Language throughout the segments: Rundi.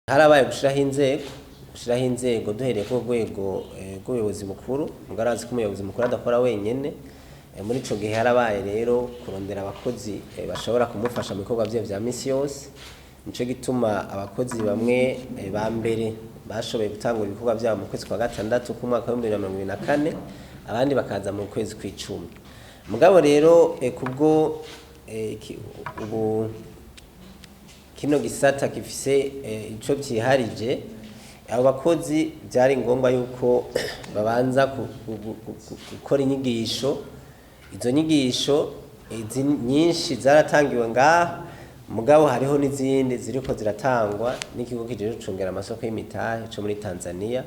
Harabaye gushiraho inzego duhereye ku rwego rw'ubuyobozi bukuru. Mugarazi ko umuyobozi mukuru adakora wenyene. Muri ico gihe harabaye rero kurondera abakozi bashobora kumufasha mu bikorwa vyiwe vya misi yose. Nico gituma abakozi bamwe ba mbere bashoboye gutangura ibikorwa vyabo mu kwezi kwa gatandatu k'umwaka wa 2024, abandi bakaza mu kwezi kw'icumi. Mugabo rero kubwo ubu kino gisata gifise ico vyiharije, abo bakozi vyari ngombwa yuko babanza gukora inyigisho. Izo nyigisho nyinshi zaratangiwe ngaha, mugabo hariho n'izindi ziriko ziratangwa n'ikigo kijejwe gucungera amasoko y'imitahe co muri Tanzania,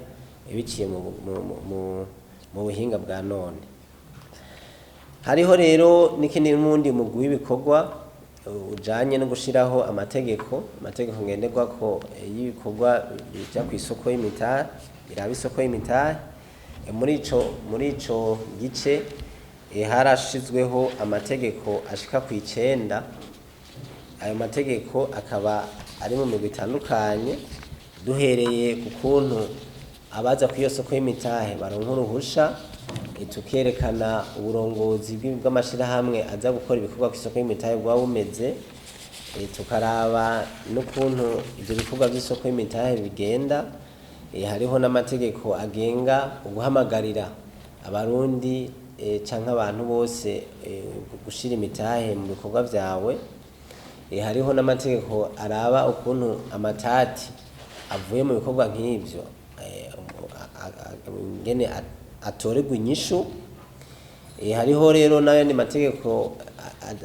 biciye mu buhinga bwa none. Hariho rero n'ikindi, n'uwundi mugwi w'ibikorwa ujanye no gushiraho amategeko ngenderwako y'ibikorwa bija kw'isoko y'imitahe, iraba isoko y'imitahe. Muri ico gice harashizweho amategeko ashika kw'icenda. Ayo mategeko akaba ari mu migwi itandukanye, duhereye ku kuntu abaza kw'iyo soko y'imitahe baronka uruhusha, tukerekana uburongozi bw'amashirahamwe aza gukora ibikorwa kw'isoko y'imitahe bwaba bumeze, tukaraba n'ukuntu ivyo bikorwa vy'isoko y'imitahe bigenda. Hariho n'amategeko agenga uguhamagarira Abarundi canke abantu bose gushira imitahe mu bikorwa vyawe. Hariho n'amategeko araba ukuntu amatati avuye mu bikorwa nk'ivyo ingene atorerwa inyishu. Hariho rero n'ayandi mategeko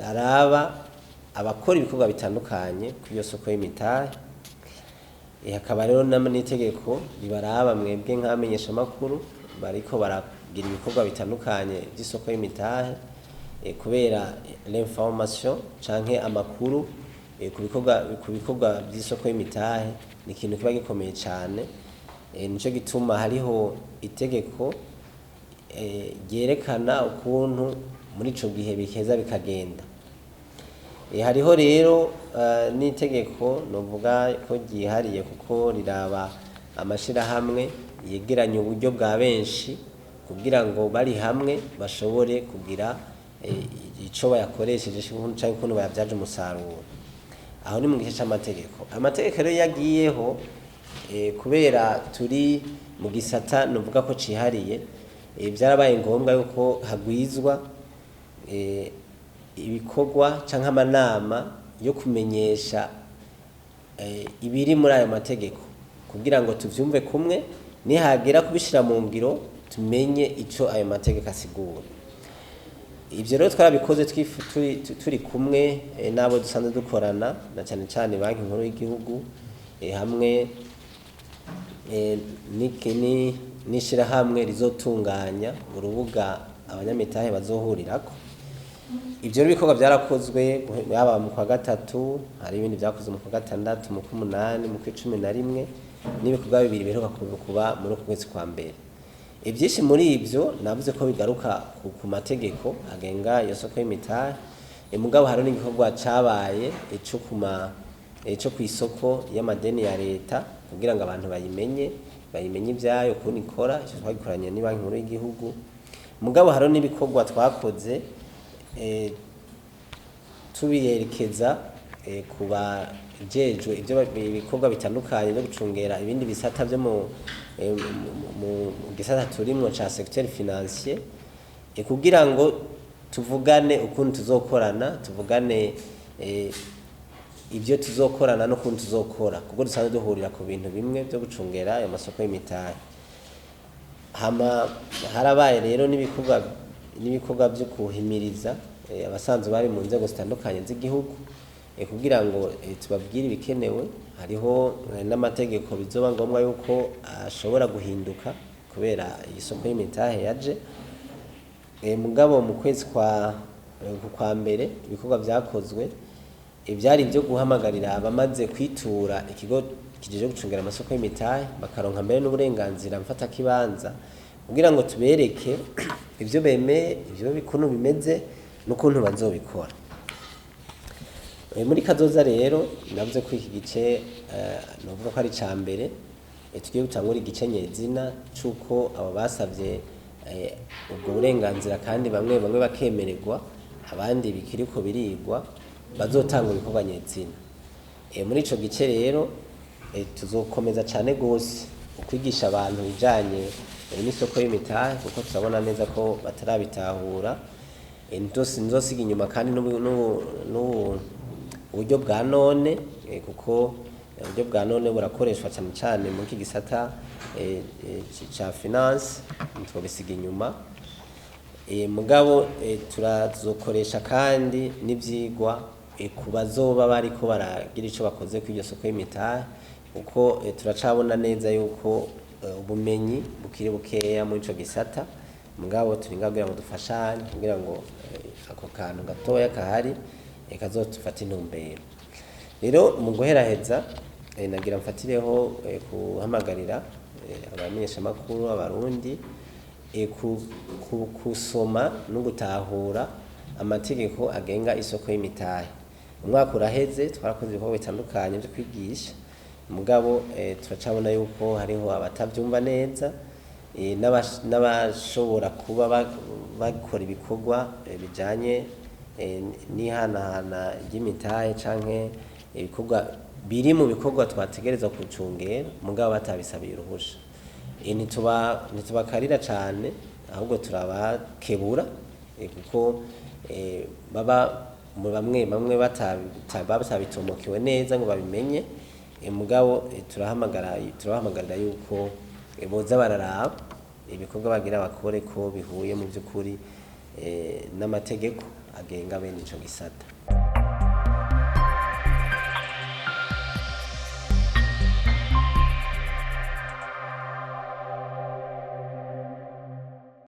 araba abakora ibikorwa bitandukanye kw'iyo soko y'imitahe. Hakaba rero n'itegeko ribaraba mwebwe nk'abamenyeshamakuru bariko baragira ibikorwa bitandukanye vy'isoko y'imitahe, kubera l'information canke amakuru ku bikorwa vy'isoko y'imitahe ni ikintu kiba gikomeye cane. Nico gituma hariho itegeko ryerekana ukuntu muri ico gihe biheza bikagenda. Hariho rero n'itegeko novuga ko ryihariye, kuko riraba amashirahamwe yegeranya uburyo bwa benshi kugira ngo bari hamwe bashobore kugira ico bayakoresheje canke ukuntu bayavyaje umusaruro. Aho ni mu gice c'amategeko. Amategeko rero yagiyeho, kubera turi mu gisata novuga ko cihariye, vyarabaye ngombwa yuko hagwizwa ibikorwa canke amanama yo kumenyesha ibiri muri ayo mategeko, kugira ngo tuvyumve kumwe, nihagera kubishira mu ngiro tumenye ico ayo mategeko asigura. Ivyo rero twarabikoze turi kumwe n'abo dusanzwe dukorana, na cane cane Banki Nkuru y'Igihugu, hamwe n'ishirahamwe rizotunganya urubuga abanyamitahe bazohurirako. Ivyo rero ibikorwa vyarakozwe yaba mu kwa gatatu, hari ibindi vyakozwe mu kwa gatandatu, mu kw'umunani, mu kw'icumi na rimwe, n'ibikorwa bibiri biheruka kuba muri uku kwezi kwa mbere. Ivyinshi muri ivyo navuze ko bigaruka ku mategeko agenga iyo soko y'imitahe. Mugabo hariho n'igikorwa cabaye ico kw'isoko y'amadeni ya leta, kugira ngo abantu bayimenye ivyayo, ukuntu ikora. Ico twagikoranye ni Banki Nkuru y'Igihugu. Mugabo hariho n'ibikorwa twakoze tubiyerekeza ku bajejwe ivyo ibikorwa bitandukanye byo gucungera ibindi bisata vyo mu gisata turimwo ca secteur financier, kugira ngo tuvugane ukuntu tuzokorana, tuvugane ibyo tuzokorana n'ukuntu tuzokora, kuko dusanzwe duhurira ku bintu bimwe byo gucungera ayo masoko y'imitahe. Hama harabaye rero n'ibikorwa byo kuhimiriza abasanzwe bari mu nzego zitandukanye z'igihugu, kugira ngo tubabwire ibikenewe. Hariho n'amategeko bizoba ngombwa yuko ashobora guhinduka kubera isoko y'imitahe yaje. Mugabo mu kwezi kwa mbere ibikorwa vyakozwe ivyari ivyo guhamagarira abamaze kwitura ikigo kijejwe gucungera amasoko y'imitahe, bakaronka mbere n'uburenganzira mfatakibanza, kugira ngo tubereke ivyo bemeye, ivyo ukuntu bimeze n'ukuntu bazobikora. Muri kazoza rero navuze ko iki gice novuga ko ari ica mbere, tugiye gutangura igice nyezina c'uko abo basavye ubwo burenganzira kandi bamwe bamwe bakemererwa, abandi bikiriko birigwa, bazotanga ibikorwa nyezina. Muri ico gice rero tuzokomeza cane gose ukwigisha abantu ibijanye n'isoko y'imitahe, kuko turabona neza ko batarabitahura. Nzosiga inyuma kandi n'ubu uburyo bwa none, kuko uburyo bwa none burakoreshwa cane cane muri iki gisata ca finance, ntitwobisiga inyuma. Mugabo turazokoresha kandi n'ivyigwa ku bazoba bariko baragira ico bakoze kw'iryo soko y'imitahe, kuko turacabona neza yuko ubumenyi bukiri bukeya muri ico gisata. Mugabo turi ngaha kugira ngo dufashanye, kugira ngo ako kantu gatoya kahari kazodufate intumbero. Rero mu guheraheza nagira mfatireho guhamagarira abamenyeshamakuru, abarundi, kusoma no gutahura amategeko agenga isoko y'imitahe. Umwaka uraheze twarakoze ibikorwa bitandukanye vyo kwigisha, mugabo turacabona yuko hariho abatavyumva neza, n'abashobora kuba bakora ibikorwa bijanye n'ihanahana ry'imitahe canke ibikorwa biri mu bikorwa twategerezwa gucungera, mugabo batabisabiye uruhusha. Ntitubakarira cane, ahubwo turabakebura, kuko baba mu bamwe bamwe batabitomokewe neza ngo babimenye. Mugabo turabahamagarira yuko boza bararaba ibikorwa bagira bakore ko bihuye mu vy'ukuri n'amategeko agenga bene ico gisata.